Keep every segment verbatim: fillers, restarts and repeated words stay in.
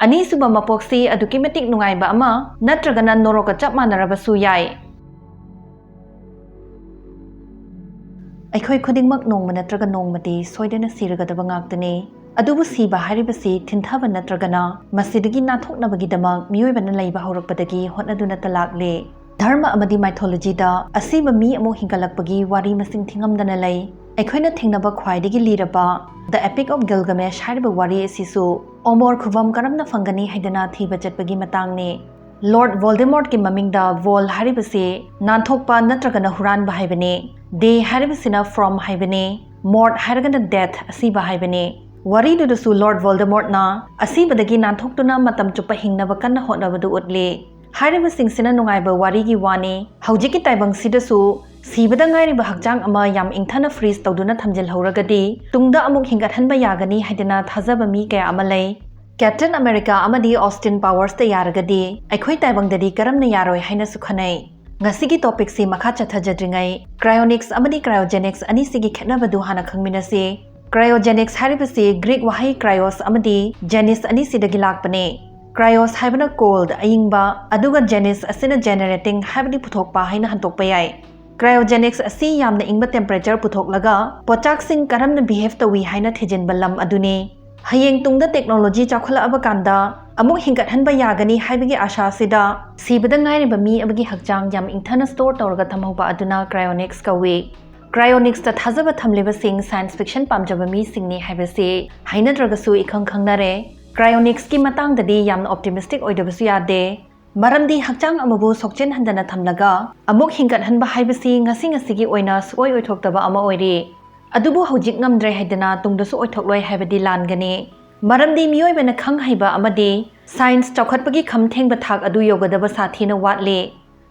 ꯑꯅꯤꯁꯨꯕ ꯃꯄꯣꯛꯁꯤ ꯑꯗꯨꯛꯀꯤ ꯃꯇꯤꯛ ꯅꯨꯡꯉꯥꯏꯕ ꯑꯃ ꯅꯠꯇ꯭ꯔꯒꯅ ꯅꯣꯔꯣꯛꯀ ꯆꯞ ꯃꯥꯟꯅꯔꯕꯁꯨ ꯌꯥꯏ꯫ ꯑꯩꯈꯣꯏ ꯈꯨꯗꯤꯡꯃꯛ ꯅꯣꯡꯃ ꯅꯠꯇ꯭ꯔꯒ ꯅꯣꯡꯃꯗꯤ ꯁꯣꯏꯗꯅ ꯁꯤꯔꯒꯗꯕ ꯉꯥꯛꯇꯅꯤ꯫ ꯑꯗꯨꯕꯨ ꯁꯤꯕ ꯍꯥꯏꯔꯤꯕꯁꯤ ꯊꯤꯟꯊꯕ ꯅꯠꯇ꯭ꯔꯒꯅ ꯃꯁꯤꯗꯒꯤ ꯅꯥꯟꯊꯣꯛꯅꯕꯒꯤꯗꯃꯛ ꯃꯤꯑꯣꯏꯕꯅ ꯂꯩꯕ ꯍꯧꯔꯛꯄꯗꯒꯤ ꯍꯣꯠꯅꯗꯨꯅꯇ ꯂꯥꯛꯂꯦ꯫ ꯙꯔꯃ ꯑꯃꯗꯤ ꯃꯥꯏꯊꯣꯂꯣꯖꯤꯗ ꯑꯁꯤꯕ ꯃꯤ ꯑꯃꯨꯛ ꯍꯤꯡꯒꯠꯂꯛꯄꯒꯤ ꯋꯥꯔꯤ ꯃꯁꯤꯡ ꯊꯤꯉꯝꯗꯅ ꯂꯩ꯫ ꯑꯩꯈꯣꯏꯅ ꯊꯦꯡꯅꯕ ꯈ꯭ꯋꯥꯏꯗꯒꯤ ꯂꯤꯔꯕ The Epic of Gilgamesh ꯍꯥꯏꯔꯤꯕ ꯋꯥꯔꯤ ꯑꯁꯤꯁꯨ ꯑꯣꯃꯣꯔ ꯈꯨꯕꯝ ꯀꯔꯝꯅ ꯐꯪꯒꯅꯤ ꯍꯥꯏꯗꯅ ꯊꯤꯕ ꯆꯠꯄꯒꯤ ꯃꯇꯥꯡꯅꯤ꯫ ꯂꯣꯔꯗ ꯚꯣꯜꯗꯦꯃꯣꯔꯠꯀꯤ ꯃꯃꯤꯡꯗ ꯚꯣꯜ ꯍꯥꯏꯔꯤꯕꯁꯤ ꯅꯥꯟꯊꯣꯛꯄ ꯅꯠꯇ꯭ꯔꯒꯅ ꯍꯨꯔꯥꯟꯕ ꯍꯥꯏꯕꯅꯤ꯫ ꯗꯦ ꯍꯥꯏꯔꯤꯕꯁꯤꯅ ꯐ꯭ꯔꯣꯝ ꯍꯥꯏꯕꯅꯤ꯫ ꯃꯣꯔꯠ ꯍꯥꯏꯔꯒꯅ ꯗꯦꯊ, ꯑꯁꯤꯕ ꯍꯥꯏꯕꯅꯤ꯫ ꯋꯥꯔꯤꯗꯨꯗꯁꯨ ꯂꯣꯔꯗ ꯚꯣꯜꯗꯦꯃꯣꯔꯠꯅ ꯑꯁꯤꯕꯗꯒꯤ ꯅꯥꯟꯊꯣꯛꯇꯨꯅ ꯃꯇꯝ ꯆꯨꯞꯄ ꯍꯤꯡꯅꯕ ꯀꯟꯅ ꯍꯣꯠꯅꯕꯗꯨ ꯎꯠꯂꯤ꯫ ꯍꯥꯏꯔꯤꯕꯁꯤꯡꯁꯤꯅ ꯅꯨꯡꯉꯥꯏꯕ ꯋꯥꯔꯤꯒꯤ ꯋꯥꯅꯤ꯫ ꯍꯧꯖꯤꯛꯀꯤ ꯇꯥꯏꯕꯪꯁꯤꯗꯁꯨ ꯁꯤꯕꯗ ꯉꯥꯏꯔꯤꯕ ꯍꯛꯆꯥꯡ ꯑꯃ ꯌꯥꯝ ꯏꯪꯊꯅ ꯐ꯭ꯔꯤꯖ ꯇꯧꯗꯨꯅ ꯊꯝꯖꯤꯜꯍꯧꯔꯒꯗꯤ ꯇꯨꯡꯗ ꯑꯃꯨꯛ ꯍꯤꯡꯒꯠꯍꯟꯕ ꯌꯥꯒꯅꯤ ꯍꯥꯏꯗꯅ ꯊꯥꯖꯕ ꯃꯤ ꯀꯌꯥ ꯑꯃ ꯂꯩ꯫ ꯀꯦꯞꯇꯦꯟ ꯑꯃꯦꯔꯤꯀꯥ ꯑꯃꯗꯤ ꯑꯣꯁꯇꯤꯟ ꯄꯥꯋꯔꯁꯇ ꯌꯥꯔꯒꯗꯤ ꯑꯩꯈꯣꯏ ꯇꯥꯏꯕꯪꯗꯗꯤ ꯀꯔꯝꯅ ꯌꯥꯔꯣꯏ ꯍꯥꯏꯅꯁꯨ ꯈꯟꯅꯩ꯫ ꯉꯁꯤꯒꯤ ꯇꯣꯄꯤꯛꯁꯤ ꯃꯈꯥ ꯆꯠꯊꯖꯗ꯭ꯔꯤꯉꯩ ꯀ꯭ꯔꯥꯏꯑꯣꯅꯤꯛꯁ ꯑꯃꯗꯤ ꯀ꯭ꯔꯥꯏꯑꯣꯖꯦꯅꯤꯛꯁ ꯑꯅꯤꯁꯤꯒꯤ ꯈꯦꯠꯅꯕꯗꯨ ꯍꯥꯟꯅ ꯈꯪꯃꯤꯟꯅꯁꯤ꯫ ꯀ꯭ꯔꯥꯏꯑꯣꯖꯦꯅꯤꯛꯁ ꯍꯥꯏꯔꯤꯕꯁꯤ ꯒ꯭ꯔꯤꯛ ꯋꯥꯍꯩ ꯀ꯭ꯔꯥꯏꯑꯣꯁ ꯑꯃꯗꯤ ꯖꯦꯅꯤꯁ ꯑꯅꯤꯁꯤꯗꯒꯤ ꯂꯥꯛꯄꯅꯤ꯫ ꯀ꯭ꯔꯥꯏꯑꯣꯁ ꯍꯥꯏꯕꯅ ꯀꯣꯜꯗ, ꯑꯏꯪꯕ, ꯑꯗꯨꯒ ꯖꯦꯅꯤꯁ ꯑꯁꯤꯅ ꯖꯦꯅꯦꯔꯦꯇꯤꯡ ꯍꯥꯏꯕꯗꯤ ꯄꯨꯊꯣꯛꯄ ꯍꯥꯏꯅ ꯍꯟꯗꯣꯛꯄ ꯌꯥꯏ꯫ ꯀ꯭ꯔꯥꯏꯑꯣꯖꯦꯅꯤꯛꯁ ꯑꯁꯤ ꯌꯥꯝꯅ ꯏꯪꯕ ꯇꯦꯝꯄꯔꯦꯆꯔ ꯄꯨꯊꯣꯛꯂꯒ ꯄꯣꯠꯆꯥꯛꯁꯤꯡ ꯀꯔꯝꯅ ꯕꯤꯍꯦꯚ ꯇꯧꯏ ꯍꯥꯏꯅ ꯊꯤꯖꯤꯟꯕ ꯂꯝ ꯑꯗꯨꯅꯤ꯫ ꯍꯌꯦꯡ ꯇꯨꯡꯗ ꯇꯦꯛꯅꯣꯂꯣꯖꯤ ꯆꯥꯎꯈꯠꯂꯛꯑꯕ ꯀꯥꯟꯗ ꯑꯃꯨꯛ ꯍꯤꯡꯒꯠꯍꯟꯕ ꯌꯥꯒꯅꯤ ꯍꯥꯏꯕꯒꯤ ꯑꯥꯁꯥ ꯑꯁꯤꯗ ꯁꯤꯕꯗ ꯉꯥꯏꯔꯤꯕ ꯃꯤ ꯑꯃꯒꯤ ꯍꯛꯆꯥꯡ ꯌꯥꯝ ꯏꯪꯊꯅ ꯁ꯭ꯇꯣꯔ ꯇꯧꯔꯒ ꯊꯝꯍꯧꯕ ꯑꯗꯨꯅ ꯀ꯭ꯔꯥꯏꯑꯣꯅꯤꯛꯁ ꯀꯧꯏ꯫ ꯀ꯭ꯔꯥꯏꯑꯣꯅꯤꯛꯁꯇ ꯊꯥꯖꯕ ꯊꯝꯂꯤꯕꯁꯤꯡ ꯁꯥꯏꯟꯁ ꯐꯤꯛꯁꯟ ꯄꯥꯝꯖꯕ ꯃꯤꯁꯤꯡꯅꯤ ꯍꯥꯏꯕꯁꯤ ꯍꯥꯏꯅꯗ꯭ꯔꯒꯁꯨ ꯏꯈꯪ ꯈꯪꯅꯔꯦ꯫ ꯀ꯭ꯔꯥꯏꯑꯣꯅꯤꯛꯁꯀꯤ ꯃꯇꯥꯡꯗꯗꯤ ꯌꯥꯝꯅ ꯑꯣꯞꯇꯤꯃꯤꯁꯇꯤꯛ ꯑꯣꯏꯗꯕꯁꯨ ꯌꯥꯗꯦ꯫ ꯃꯔꯝꯗꯤ ꯍꯛꯆꯥꯡ ꯑꯃꯕꯨ ꯁꯣꯛꯆꯤꯟꯍꯟꯗꯅ ꯊꯝꯂꯒ ꯑꯃꯨꯛ ꯍꯤꯡꯒꯠꯍꯟꯕ ꯍꯥꯏꯕꯁꯤ ꯉꯁꯤ ꯉꯁꯤꯒꯤ ꯑꯣꯏꯅ ꯁꯨꯛꯑꯣꯏ ꯑꯣꯏꯊꯣꯛꯇꯕ ꯑꯃ ꯑꯣꯏꯔꯤ꯫ ꯑꯗꯨꯕꯨ ꯍꯧꯖꯤꯛ ꯉꯝꯗ꯭ꯔꯦ ꯍꯥꯏꯗꯅ ꯇꯨꯡꯗꯁꯨ ꯑꯣꯏꯊꯣꯛꯂꯣꯏ ꯍꯥꯏꯕꯗꯤ ꯂꯥꯟꯒꯅꯤ꯫ ꯃꯔꯝꯗꯤ ꯃꯤꯑꯣꯏꯕꯅ ꯈꯪ ꯍꯩꯕ ꯑꯃꯗꯤ ꯁꯥꯏꯟꯁ ꯆꯥꯎꯈꯠꯄꯒꯤ ꯈꯝ ꯊꯦꯡꯕ ꯊꯥꯛ ꯑꯗꯨ ꯌꯧꯒꯗꯕ ꯁꯥꯊꯤꯅ ꯋꯥꯠꯂꯤ꯫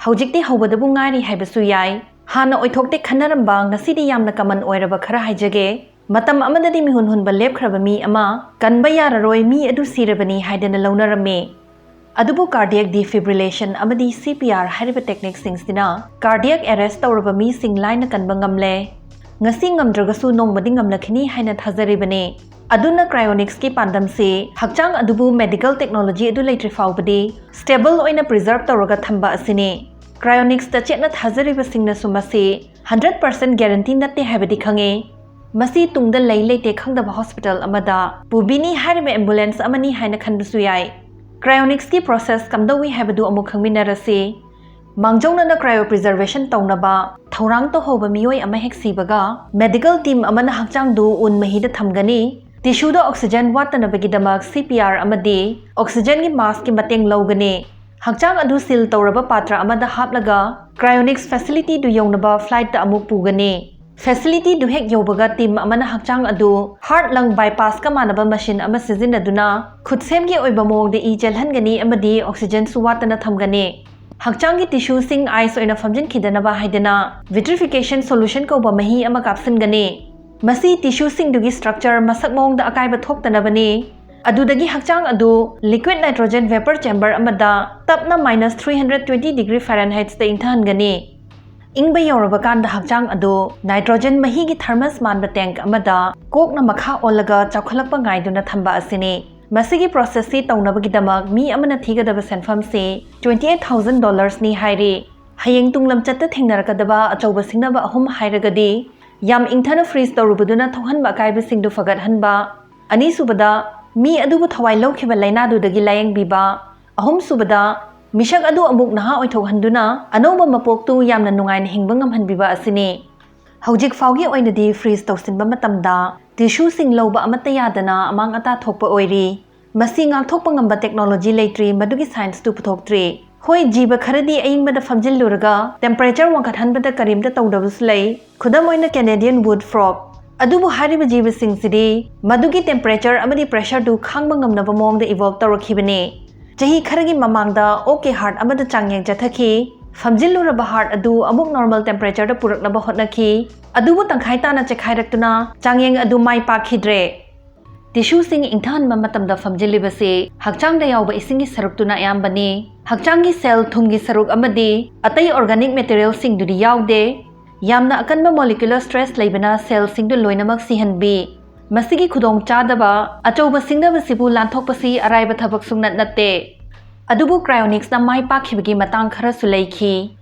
ꯍꯧꯖꯤꯛꯇꯤ ꯍꯧꯕꯗꯕꯨ ꯉꯥꯏꯔꯤ ꯍꯥꯏꯕꯁꯨ ꯌꯥꯏ꯫ ꯍꯥꯟꯅ ꯑꯣꯏꯊꯣꯛꯇꯦ ꯈꯟꯅꯔꯝꯕ ꯉꯁꯤꯗꯤ ꯌꯥꯝꯅ ꯀꯃꯟ ꯑꯣꯏꯔꯕ ꯈꯔ ꯍꯥꯏꯖꯒꯦ꯫ ꯃꯇꯝ ꯑꯃꯗꯗꯤ ꯃꯤꯍꯨꯟ ꯍꯨꯟꯕ ꯂꯦꯞꯈ꯭ꯔꯕ ꯃꯤ ꯑꯃ ꯀꯟꯕ ꯌꯥꯔꯔꯣꯏ, ꯃꯤ ꯑꯗꯨ ꯁꯤꯔꯕꯅꯤ ꯍꯥꯏꯗꯅ ꯂꯧꯅꯔꯝꯃꯤ꯫ ꯑꯗꯨꯕꯨ ꯀꯥꯔꯗꯤꯌꯛ ꯗꯤꯐꯤꯕ꯭ꯔꯤꯂꯦꯁꯟ ꯑꯃꯗꯤ ꯁꯤ ꯄꯤ ꯑꯥꯔ ꯍꯥꯏꯔꯤꯕ ꯇꯦꯛꯅꯤꯛꯁꯤꯡꯁꯤꯅ ꯀꯥꯔꯗꯤꯌꯛ ꯑꯦꯔꯦꯁ ꯇꯧꯔꯕ ꯃꯤꯁꯤꯡ ꯂꯥꯏꯅ ꯀꯟꯕ ꯉꯝꯂꯦ꯫ ꯉꯁꯤ ꯉꯝꯗ꯭ꯔꯒꯁꯨ ꯅꯣꯡꯃꯗꯤ ꯉꯝꯂꯛꯈꯤꯅꯤ ꯍꯥꯏꯅ ꯊꯥꯖꯔꯤꯕꯅꯤ꯫ ꯑꯗꯨꯅ cryonics ꯀꯤ ꯄꯥꯟꯗꯝꯁꯤ ꯍꯛꯆꯥꯡ ꯑꯗꯨꯕꯨ medical technology ꯑꯗꯨ ꯂꯩꯇ꯭ꯔꯤ ꯐꯥꯎꯕꯗꯤ stable ꯑꯣꯏꯅ preserve ꯇꯧꯔꯒ ꯊꯝꯕ ꯑꯁꯤꯅꯤ꯫ Cryonics ꯇ ꯆꯦꯠꯅ ꯊꯥꯖꯔꯤꯕꯁꯤꯡꯅꯁꯨ ꯃꯁꯤ hundred percent guarantee ꯅꯠꯇꯦ ꯍꯥꯏꯕꯗꯤ ꯈꯪꯉꯤ꯫ ꯃꯁꯤ ꯇꯨꯡꯗ ꯂꯩ ꯂꯩꯇꯦ ꯈꯪꯗꯕ hospital ꯑꯃꯗ ꯄꯨꯕꯤꯅꯤ ꯍꯥꯏꯔꯤꯕ ambulance ꯑꯃꯅꯤ ꯍꯥꯏꯅ ꯈꯟꯕꯁꯨ ꯌꯥꯏ꯫ Cryonics ꯀꯤ process ꯀꯝꯗꯧꯏ ꯍꯥꯏꯕꯗꯨ ꯑꯃꯨꯛ ꯈꯪꯃꯤꯟꯅꯔꯁꯤ꯫ ꯃꯥꯡꯖꯧꯅꯅ cryopreservation ꯇꯧꯅꯕ ꯊꯧꯔꯥꯡ ꯇꯧꯍꯧꯕ ꯃꯤꯑꯣꯏ ꯑꯃ ꯍꯦꯛ ꯁꯤꯕꯒ medical team ꯑꯃꯅ ꯍꯛꯆꯥꯡꯗꯨ ꯎꯟ ꯃꯍꯤꯗ ꯊꯝꯒꯅꯤ꯫ Tissue ꯗ oxygen ꯋꯥꯠꯇꯅꯕꯒꯤꯗꯃꯛ C P R ꯑꯃꯗꯤ oxygen ꯒꯤ mask ꯀꯤ ꯃꯇꯦꯡ ꯂꯧꯒꯅꯤ꯫ ꯍꯛꯆꯥꯡ ꯑꯗꯨ seal ꯇꯧꯔꯕ ꯄꯥꯇ꯭ꯔ ꯑꯃꯗ ꯍꯥꯞꯂꯒ cryonics facility ꯗꯨ ꯌꯧꯅꯕ flight ꯇ ꯑꯃꯨꯛ ꯄꯨꯒꯅꯤ꯫ Facility ꯗꯨ ꯍꯦꯛ ꯌꯧꯕꯒ team ꯑꯃꯅ ꯍꯛꯆꯥꯡ ꯑꯗꯨ heart lung bypass ꯀ ꯃꯥꯟꯅꯕ machine ꯑꯃ ꯁꯤꯖꯤꯟꯅꯗꯨꯅ ꯈꯨꯠꯁꯦꯝꯒꯤ ꯑꯣꯏꯕ ꯃꯑꯣꯡꯗ ꯏ ꯆꯦꯜꯍꯟꯒꯅꯤ ꯑꯃꯗꯤ oxygen ꯁꯨ ꯋꯥꯠꯇꯅ ꯊꯝꯒꯅꯤ꯫ ꯍꯛꯆꯥꯡꯒꯤ tissue ꯁꯤꯡ ice ꯑꯣꯏꯅ ꯐꯝꯖꯤꯟꯈꯤꯗꯅꯕ ꯍꯥꯏꯗꯅ vitrification solution ꯀꯧꯕ ꯃꯍꯤ ꯑꯃ ꯀꯥꯞꯁꯤꯟꯒꯅꯤ꯫ ꯃꯁꯤ tissue ꯁꯤꯡꯗꯨꯒꯤ structure ꯃꯁꯛ ꯃꯑꯣꯡꯗ ꯑꯀꯥꯏꯕ ꯊꯣꯛꯇꯅꯕꯅꯤ꯫ ꯑꯗꯨꯗꯒꯤ ꯍꯛꯆꯥꯡ ꯑꯗꯨ liquid nitrogen vapour chamber ꯑꯃꯗ ꯇꯞꯅ minus three hundred twenty degree Fahrenheit ꯇ ꯏꯪꯊꯍꯟꯒꯅꯤ꯫ ꯏꯪꯕ ꯌꯧꯔꯕ ꯀꯥꯟꯗ ꯍꯛꯆꯥꯡ ꯑꯗꯨ nitrogen ꯃꯍꯤꯒꯤ thermos ꯃꯥꯟꯕ tank ꯑꯃꯗ ꯀꯣꯛꯅ ꯃꯈꯥ ꯑꯣꯜꯂꯒ ꯆꯥꯎꯈꯠꯂꯛꯄ ꯉꯥꯏꯗꯨꯅ ꯊꯝꯕ ꯑꯁꯤꯅꯤ꯫ ꯃꯁꯤꯒꯤ process ꯁꯤ ꯇꯧꯅꯕꯒꯤꯗꯃꯛ ꯃꯤ ꯑꯃꯅ ꯊꯤꯒꯗꯕ ꯁꯦꯟꯐꯝꯁꯤ twenty eight thousand dollars ꯅꯤ ꯍꯥꯏꯔꯤ꯫ ꯍꯌꯦꯡ ꯇꯨꯡ ꯂꯝꯆꯠꯇ ꯊꯦꯡꯅꯔꯛꯀꯗꯕ ꯑꯆꯧꯕ ꯁꯤꯡꯅꯕ ꯑꯍꯨꯝ ꯍꯥꯏꯔꯒꯗꯤ, ꯌꯥꯝ ꯏꯪꯊꯅ freeze ꯇꯧꯔꯨꯕꯗꯨꯅ ꯊꯣꯛꯍꯟꯕ ꯑꯀꯥꯏꯕꯁꯤꯡꯗꯨ ꯐꯒꯠꯍꯟꯕ, ꯑꯅꯤꯁꯨꯕꯗ, ꯃꯤ ꯑꯗꯨꯕꯨ ꯊꯋꯥꯏ ꯂꯧꯈꯤꯕ ꯂꯥꯏꯅꯥꯗꯨꯗꯒꯤ ꯂꯥꯌꯦꯡꯕꯤꯕ, ꯑꯍꯨꯝꯁꯨꯕꯗ, ꯃꯤꯁꯛ ꯑꯗꯨ ꯑꯃꯨꯛ ꯅꯍꯥ ꯑꯣꯏꯊꯣꯛꯍꯟꯗꯨꯅ ꯑꯅꯧꯕ ꯃꯄꯣꯛꯇꯨ ꯌꯥꯝꯅ ꯅꯨꯡꯉꯥꯏꯅ ꯍꯤꯡꯕ ꯉꯝꯍꯟꯕꯤꯕ ꯑꯁꯤꯅꯤ꯫ ꯍꯧꯖꯤꯛ ꯐꯥꯎꯒꯤ ꯑꯣꯏꯅꯗꯤ freeze ꯇꯧꯁꯤꯟꯕ ꯃꯇꯝꯗ tissue ꯁꯤꯡ ꯂꯧꯕ ꯑꯃꯠꯇ ꯌꯥꯗꯅ ꯑꯃꯥꯡ ꯑꯇꯥ ꯊꯣꯛꯄ ꯑꯣꯏꯔꯤ꯫ ꯃꯁꯤ ꯉꯥꯛꯊꯣꯛꯄ ꯉꯝꯕ technology ꯂꯩꯇ꯭ꯔꯤ, ꯃꯗꯨꯒꯤ science ꯇꯨ ꯄꯨꯊꯣꯛꯇ꯭ꯔꯤ꯫ ꯍꯣꯏ, ꯖꯤꯕ ꯈꯔꯗꯤ ꯑꯏꯪꯕꯗ ꯐꯝꯖꯤꯜꯂꯨꯔꯒ temperature ꯋꯥꯡꯈꯠꯍꯟꯕꯗ ꯀꯔꯤꯝꯇ ꯇꯧꯗꯕꯁꯨ ꯂꯩ꯫ ꯈꯨꯗꯝ ꯑꯣꯏꯅ Canadian wood frog꯫ ꯑꯗꯨꯕꯨ ꯍꯥꯏꯔꯤꯕ ꯖꯤꯕꯁꯤꯡꯁꯤꯗꯤ ꯃꯗꯨꯒꯤ temperature ꯑꯃꯗꯤ pressure ꯗꯨ ꯈꯥꯡꯕ ꯉꯝꯅꯕ ꯃꯑꯣꯡꯗ evolve ꯇꯧꯔꯛꯈꯤꯕꯅꯤ꯫ ꯆꯍꯤ ꯈꯔꯒꯤ ꯃꯃꯥꯡꯗ ꯑꯣꯛꯀꯤ heart ꯑꯃꯗ ꯆꯥꯡꯌꯦꯡ ꯆꯠꯊꯈꯤ꯫ ꯐꯝꯖꯤꯜꯂꯨꯔꯕ heart ꯑꯗꯨ ꯑꯃꯨꯛ normal temperature ꯗ ꯄꯨꯔꯛꯅꯕ ꯍꯣꯠꯅꯈꯤ꯫ ꯑꯗꯨꯕꯨ ꯇꯪꯈꯥꯏ ꯇꯥꯅ ꯆꯦꯈꯥꯏꯔꯛꯇꯨꯅ ꯆꯥꯡꯌꯦꯡ ꯑꯗꯨ ꯃꯥꯏ ꯄꯥꯛꯈꯤꯗ꯭ꯔꯦ꯫ Tissue ꯁꯤꯡ ꯏꯪꯊꯍꯟꯕ ꯃꯇꯝꯗ ꯐꯝꯖꯤꯜꯂꯤꯕꯁꯤ ꯍꯛꯆꯥꯡꯗ ꯌꯥꯎꯕ ꯏꯁꯤꯡꯒꯤ ꯁꯔꯨꯛꯇꯨꯅ ꯑꯌꯥꯝꯕꯅꯤ꯫ ꯍꯛꯆꯥꯡꯒꯤ cell ꯊꯨꯝꯒꯤ ꯁꯔꯨꯛ ꯑꯃꯗꯤ ꯑꯇꯩ organic material ꯁꯤꯡꯗꯨꯗꯤ ꯌꯥꯎꯗꯦ꯫ ꯌꯥꯝꯅ ꯑꯀꯟꯕ molecular stress ꯂꯩꯕꯅ cell ꯁꯤꯡꯗꯨ ꯂꯣꯏꯅꯃꯛ ꯁꯤꯍꯟꯕꯤ꯫ ꯃꯁꯤꯒꯤ ꯈꯨꯗꯣꯡꯆꯥꯗꯕ ꯑꯆꯧꯕ ꯁꯤꯡꯅꯕꯁꯤꯕꯨ ꯂꯥꯟꯊꯣꯛꯄꯁꯤ ꯑꯔꯥꯏꯕ ꯊꯕꯛ ꯁꯨꯡꯅꯠ ꯅꯠꯇꯦ꯫ ꯑꯗꯨꯕꯨ cryonics ꯅ ꯃꯥꯏ ꯄꯥꯛꯈꯤꯕꯒꯤ ꯃꯇꯥꯡ ꯈꯔꯁꯨ ꯂꯩꯈꯤ꯫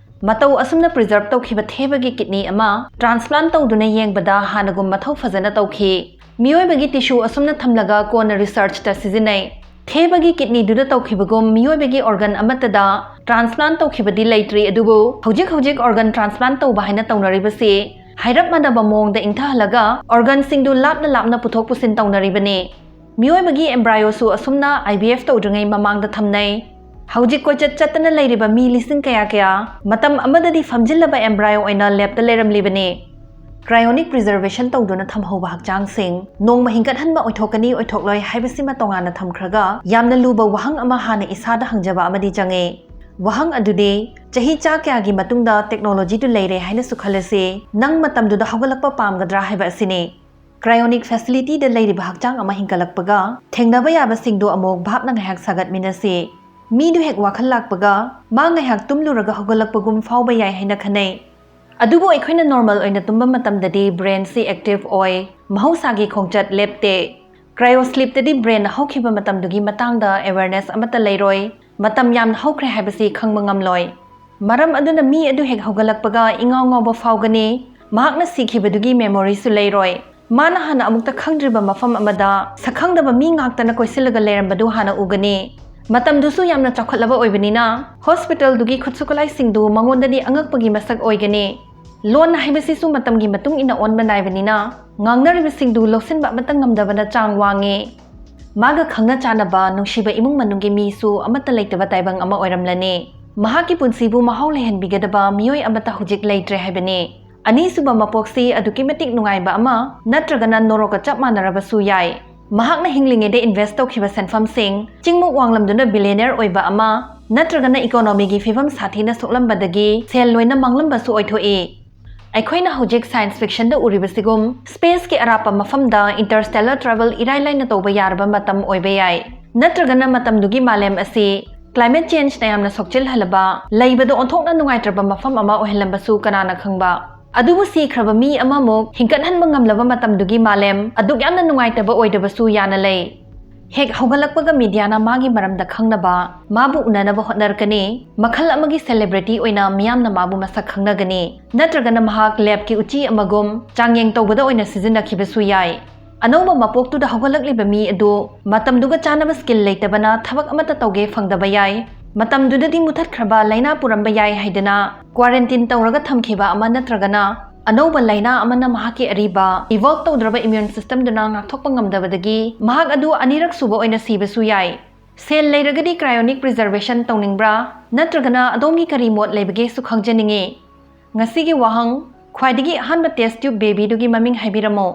ꯃꯇꯧ ꯑꯁꯨꯝꯅ preserve ꯇꯧꯈꯤꯕ ꯊꯦꯕꯒꯤ kidney ꯑꯃ transplant ꯇꯧꯗꯨꯅ ꯌꯦꯡꯕꯗ ꯍꯥꯟꯅꯒꯨꯝ ꯃꯊꯧ ꯐꯖꯅ ꯇꯧꯈꯤ꯫ ꯃꯤꯑꯣꯏꯕꯒꯤ tissue ꯑꯁꯨꯝꯅ ꯊꯝꯂꯒ ꯀꯣꯟꯅ research ꯇ ꯁꯤꯖꯤꯟꯅꯩ꯫ ꯊꯦꯕꯒꯤ kidney ꯗꯨꯗ ꯇꯧꯈꯤꯕꯒꯨꯝ ꯃꯤꯑꯣꯏꯕꯒꯤ organ ꯑꯃꯠꯇꯗ transplant ꯇꯧꯈꯤꯕꯗꯤ ꯂꯩꯇ꯭ꯔꯤ, ꯑꯗꯨꯕꯨ ꯍꯧꯖꯤꯛ ꯍꯧꯖꯤꯛ organ transplant ꯇꯧꯕ ꯍꯥꯏꯅ ꯇꯧꯅꯔꯤꯕꯁꯤ ꯍꯥꯏꯔꯞ ꯃꯥꯟꯅꯕ ꯃꯑꯣꯡꯗ ꯏꯪꯊꯍꯜꯂꯒ organ ꯁꯤꯡꯗꯨ ꯂꯥꯞꯅ ꯂꯥꯞꯅ ꯄꯨꯊꯣꯛ ꯄꯨꯁꯤꯟ ꯇꯧꯅꯔꯤꯕꯅꯤ꯫ ꯃꯤꯑꯣꯏꯕꯒꯤ embryo ꯁꯨ ꯑꯁꯨꯝꯅ I V F ꯇꯧꯗ꯭ꯔꯤꯉꯩ ꯃꯃꯥꯡꯗ ꯊꯝꯅꯩ꯫ ꯍꯧꯖꯤꯛ ꯀꯣꯏꯆꯠ ꯆꯠꯇꯅ ꯂꯩꯔꯤꯕ ꯃꯤ ꯂꯤꯁꯤꯡ ꯀꯌꯥ ꯀꯌꯥ ꯃꯇꯝ ꯑꯃꯗꯗꯤ ꯐꯝꯖꯤꯜꯂꯕ embryo ꯑꯣꯏꯅ lab ꯇ ꯂꯩꯔꯝꯂꯤꯕꯅꯤ꯫ Cryonic preservation ꯇꯧꯗꯨꯅ ꯊꯝꯍꯧꯕ ꯍꯛꯆꯥꯡꯁꯤꯡ ꯅꯣꯡꯃ ꯍꯤꯡꯒꯠꯍꯟꯕ ꯑꯣꯏꯊꯣꯛꯀꯅꯤ ꯑꯣꯏꯊꯣꯛꯂꯣꯏ ꯍꯥꯏꯕꯁꯤꯃ ꯇꯣꯉꯥꯟꯅ ꯊꯝꯈ꯭ꯔꯒ, ꯌꯥꯝꯅ ꯂꯨꯕ ꯋꯥꯍꯪ ꯑꯃ ꯍꯥꯟꯅ ꯏꯁꯥꯗ ꯍꯪꯖꯕ ꯑꯃꯗꯤ ꯆꯪꯉꯤ꯫ ꯋꯥꯍꯪ ꯑꯗꯨꯗꯤ, ꯆꯍꯤ ꯆꯥ ꯀꯌꯥꯒꯤ ꯃꯇꯨꯡꯗ technology ꯗꯨ ꯂꯩꯔꯦ ꯍꯥꯏꯅꯁꯨ ꯈꯜꯂꯁꯤ, ꯅꯪ ꯃꯇꯝꯗꯨꯗ ꯍꯧꯒꯠꯂꯛꯄ ꯄꯥꯝꯒꯗ꯭ꯔꯥ ꯍꯥꯏꯕ ꯑꯁꯤꯅꯤ꯫ Cryonic facility ꯗ ꯂꯩꯔꯤꯕ ꯍꯛꯆꯥꯡ ꯑꯃ ꯍꯤꯡꯒꯠꯂꯛꯄꯒ ꯊꯦꯡꯅꯕ ꯌꯥꯕꯁꯤꯡꯗꯨ ꯑꯃꯨꯛ ꯚꯥꯞꯅ ꯉꯥꯏꯍꯥꯛ ꯁꯥꯒꯠꯃꯤꯟꯅꯁꯤ꯫ ꯃꯤꯗꯨ ꯍꯦꯛ ꯋꯥꯈꯜ ꯂꯥꯛꯄꯒ ꯃꯥ ꯉꯥꯏꯍꯥꯛ ꯇꯨꯝꯂꯨꯔꯒ ꯍꯧꯒꯠꯂꯛꯄꯒꯨꯝ ꯐꯥꯎꯕ ꯌꯥꯏ ꯍꯥꯏꯅ ꯈꯟꯅꯩ꯫ ꯑꯗꯨꯕꯨ ꯑꯩꯈꯣꯏꯅ normal ꯑꯣꯏꯅ ꯇꯨꯝꯕ ꯃꯇꯝꯗꯗꯤ brain ꯁꯤ active ꯑꯣꯏ, ꯃꯍꯧꯁꯥꯒꯤ ꯈꯣꯡꯆꯠ ꯂꯦꯞꯇꯦ꯫ Cryo sleep ꯇꯗꯤ brain ꯅ ꯍꯧꯈꯤꯕ ꯃꯇꯝꯗꯨꯒꯤ ꯃꯇꯥꯡꯗ awareness ꯑꯃꯠꯇ ꯂꯩꯔꯣꯏ, ꯃꯇꯝ ꯌꯥꯝꯅ ꯍꯧꯈ꯭ꯔꯦ ꯍꯥꯏꯕꯁꯤ ꯈꯪꯕ ꯉꯝꯂꯣꯏ꯫ ꯃꯔꯝ ꯑꯗꯨꯅ ꯃꯤ ꯑꯗꯨ ꯍꯦꯛ ꯍꯧꯒꯠꯂꯛꯄꯒ ꯏꯉꯥꯎ ꯉꯥꯎꯕ ꯐꯥꯎꯒꯅꯤ, ꯃꯍꯥꯛꯅ ꯁꯤꯈꯤꯕꯗꯨꯒꯤ memory ꯁꯨ ꯂꯩꯔꯣꯏ꯫ ꯃꯥꯅ ꯍꯥꯟꯅ ꯑꯃꯨꯛꯇ ꯈꯪꯗ꯭ꯔꯤꯕ ꯃꯐꯝ ꯑꯃꯗ ꯁꯛꯈꯪꯗꯕ ꯃꯤ ꯉꯥꯛꯇꯅ ꯀꯣꯏꯁꯤꯜꯂꯒ ꯂꯩꯔꯝꯕꯗꯨ ꯍꯥꯟꯅ ꯎꯒꯅꯤ꯫ ꯃꯇꯝꯗꯨꯁꯨ ꯌꯥꯝꯅ ꯆꯥꯎꯈꯠꯂꯕ ꯑꯣꯏꯕꯅꯤꯅ hospital ꯗꯨꯒꯤ ꯈꯨꯠꯁꯨ ꯈꯨꯠꯂꯥꯏꯁꯤꯡꯗꯨ ꯃꯉꯣꯟꯗꯗꯤ ꯑꯉꯛꯄꯒꯤ ꯃꯁꯛ ꯑꯣꯏꯒꯅꯤ꯫ ꯂꯣꯟ ꯍꯥꯏꯕꯁꯤꯁꯨ ꯃꯇꯝꯒꯤ ꯃꯇꯨꯡ ꯏꯟꯅ ꯑꯣꯟꯕ ꯅꯥꯏꯕꯅꯤꯅ ꯉꯥꯡꯅꯔꯤꯕꯁꯤꯡꯗꯨ ꯂꯧꯁꯤꯟꯕ ꯑꯃꯠꯇ ꯉꯝꯗꯕꯅ ꯆꯥꯡ ꯋꯥꯡꯉꯤ꯫ ꯃꯥꯒ ꯈꯪꯅ ꯆꯥꯟꯅꯕ ꯅꯨꯡꯁꯤꯕ ꯏꯃꯨꯡ ꯃꯅꯨꯡꯒꯤ ꯃꯤꯁꯨ ꯑꯃꯠꯇ ꯂꯩꯇꯕ ꯇꯥꯏꯕꯪ ꯑꯃ ꯑꯣꯏꯔꯝꯂꯅꯤ꯫ ꯃꯍꯥꯛꯀꯤ ꯄꯨꯟꯁꯤꯕꯨ ꯃꯍꯥꯎ ꯂꯩꯍꯟꯕꯤꯒꯗꯕ ꯃꯤꯑꯣꯏ ꯑꯃꯠꯇ ꯍꯧꯖꯤꯛ ꯂꯩꯇ꯭ꯔꯦ ꯍꯥꯏꯕꯅꯤ꯫ ꯑꯅꯤꯁꯨꯕ ꯃꯄꯣꯛꯁꯤ ꯑꯗꯨꯛꯀꯤ ꯃꯇꯤꯛ ꯅꯨꯡꯉꯥꯏꯕ ꯑꯃ ꯅꯠꯇ꯭ꯔꯒꯅ ꯅꯣꯔꯣꯛꯀ ꯆꯞ ꯃꯥꯟꯅꯔꯕꯁꯨ ꯌꯥꯏ꯫ ꯃꯍꯥꯛꯅ ꯍꯤꯡꯂꯤꯉꯩꯗ invest ꯇꯧꯈꯤꯕ ꯁꯦꯟꯐꯝꯁꯤꯡ ꯆꯤꯡꯃꯨꯛ ꯋꯥꯡꯂꯝꯗꯨꯅ billionaire ꯑꯣꯏꯕ ꯑꯃ ꯅꯠꯇ꯭ꯔꯒꯅ economy ꯒꯤ ꯐꯤꯕꯝ ꯁꯥꯊꯤꯅ ꯁꯣꯛꯂꯝꯕꯗꯒꯤ ꯁꯦꯜ ꯂꯣꯏꯅ ꯃꯥꯡꯂꯝꯕꯁꯨ ꯑꯣꯏꯊꯣꯛꯏ꯫ ꯑꯩꯈꯣꯏꯅ ꯍꯧꯖꯤꯛ science fiction ꯗ ꯎꯔꯤꯕꯁꯤꯒꯨꯝ space ꯀꯤ ꯑꯔꯥꯞꯄ ꯃꯐꯝꯗ interstellar travel ꯏꯔꯥꯏ ꯂꯥꯏꯅ ꯇꯧꯕ ꯌꯥꯔꯕ ꯃꯇꯝ ꯑꯣꯏꯕ ꯌꯥꯏ꯫ ꯅꯠꯇ꯭ꯔꯒꯅ ꯃꯇꯝꯗꯨꯒꯤ ꯃꯥꯂꯦꯝ ꯑꯁꯤ climate change ꯅ ꯌꯥꯝꯅ ꯁꯣꯛꯆꯤꯜꯍꯜꯂꯕ, ꯂꯩꯕꯗ ꯑꯣꯟꯊꯣꯛꯅ ꯅꯨꯡꯉꯥꯏꯇ꯭ꯔꯕ ꯃꯐꯝ ꯑꯃ ꯑꯣꯏꯍꯜꯂꯝꯕꯁꯨ ꯀꯅꯥꯅ ꯈꯪꯕ꯫ ꯑꯗꯨꯕꯨ ꯁꯤꯈ꯭ꯔꯕ ꯃꯤ ꯑꯃꯃꯨꯛ ꯍꯤꯡꯒꯠꯍꯟꯕ ꯉꯝꯂꯕ ꯃꯇꯝꯗꯨꯒꯤ ꯃꯥꯂꯦꯝ ꯑꯗꯨꯛ ꯌꯥꯝꯅ ꯅꯨꯡꯉꯥꯏꯇꯕ ꯑꯣꯏꯗꯕꯁꯨ ꯌꯥꯅ ꯂꯩ꯫ ꯍꯦꯛ ꯍꯧꯒꯠꯂꯛꯄꯒ ꯃꯤꯗꯤꯌꯥꯅ ꯃꯥꯒꯤ ꯃꯔꯝꯗ ꯈꯪꯅꯕ, ꯃꯥꯕꯨ ꯎꯅꯅꯕ ꯍꯣꯠꯅꯔꯛꯀꯅꯤ꯫ ꯃꯈꯜ ꯑꯃꯒꯤ ꯁꯦꯂꯦꯕ꯭ꯔꯤꯇꯤ ꯑꯣꯏꯅ ꯃꯤꯌꯥꯝꯅ ꯃꯥꯕꯨ ꯃꯁꯛ ꯈꯪꯅꯒꯅꯤ꯫ ꯅꯠꯇ꯭ꯔꯒꯅ ꯃꯍꯥꯛ ꯂꯦꯕꯀꯤ ꯎꯆꯤ ꯑꯃꯒꯨꯝ ꯆꯥꯡꯌꯦꯡ ꯇꯧꯕꯗ ꯑꯣꯏꯅ ꯁꯤꯖꯤꯟꯅꯈꯤꯕꯁꯨ ꯌꯥꯏ꯫ ꯑꯅꯧꯕ ꯃꯄꯣꯛꯇꯨꯗ ꯍꯧꯒꯠꯂꯛꯂꯤꯕ ꯃꯤ ꯑꯗꯨ ꯃꯇꯝꯗꯨꯒ ꯆꯥꯅꯕ ꯁ꯭ꯀꯤꯜ ꯂꯩꯇꯕꯅ ꯊꯕꯛ ꯑꯃꯠꯇ ꯇꯧꯒꯦ ꯐꯪꯗꯕ ꯌꯥꯏ꯫ ꯃꯇꯝꯗꯨꯗꯗꯤ ꯃꯨꯊꯠꯈ꯭ꯔꯕ ꯂꯥꯏꯅꯥ ꯄꯨꯔꯝꯕ ꯌꯥꯏ ꯍꯥꯏꯗꯅ ꯀ꯭ꯋꯥꯔꯦꯟꯇꯤꯟ ꯇꯧꯔꯒ ꯊꯝꯈꯤꯕ ꯑꯃ ꯅꯠꯇ꯭ꯔꯒꯅ ꯑꯅꯧꯕ ꯂꯥꯏꯅꯥ ꯑꯃꯅ ꯃꯍꯥꯛꯀꯤ ꯑꯔꯤꯕ ꯏꯚꯣꯜꯕ ꯇꯧꯗ꯭ꯔꯕ ꯏꯃ꯭ꯌꯨꯟ ꯁꯤꯁꯇꯦꯝꯗꯨꯅ ꯉꯥꯛꯊꯣꯛꯄ ꯉꯝꯗꯕꯗꯒꯤ ꯃꯍꯥꯛ ꯑꯗꯨ ꯑꯅꯤꯔꯛ ꯁꯨꯕ ꯑꯣꯏꯅ ꯁꯤꯕꯁꯨ ꯌꯥꯏ꯫ ꯁꯦꯜ ꯂꯩꯔꯒꯗꯤ ꯀ꯭ꯔꯥꯏꯑꯣꯅꯤꯛ ꯄ꯭ꯔꯤꯖꯔꯕꯦꯁꯟ ꯇꯧꯅꯤꯡꯕ꯭ꯔꯥ? ꯅꯠꯇ꯭ꯔꯒꯅ ꯑꯗꯣꯝꯒꯤ ꯀꯔꯤ ꯃꯣꯠ ꯂꯩꯕꯒꯦꯁꯨ ꯈꯪꯖꯅꯤꯡꯉꯤ꯫ ꯉꯁꯤꯒꯤ ꯋꯥꯍꯪ, ꯈ꯭ꯋꯥꯏꯗꯒꯤ ꯑꯍꯥꯟꯕ ꯇꯦꯁ ꯇ꯭ꯌꯨꯕ ꯕꯦꯕꯤꯗꯨꯒꯤ ꯃꯃꯤꯡ ꯍꯥꯏꯕꯤꯔꯝꯃꯨ꯫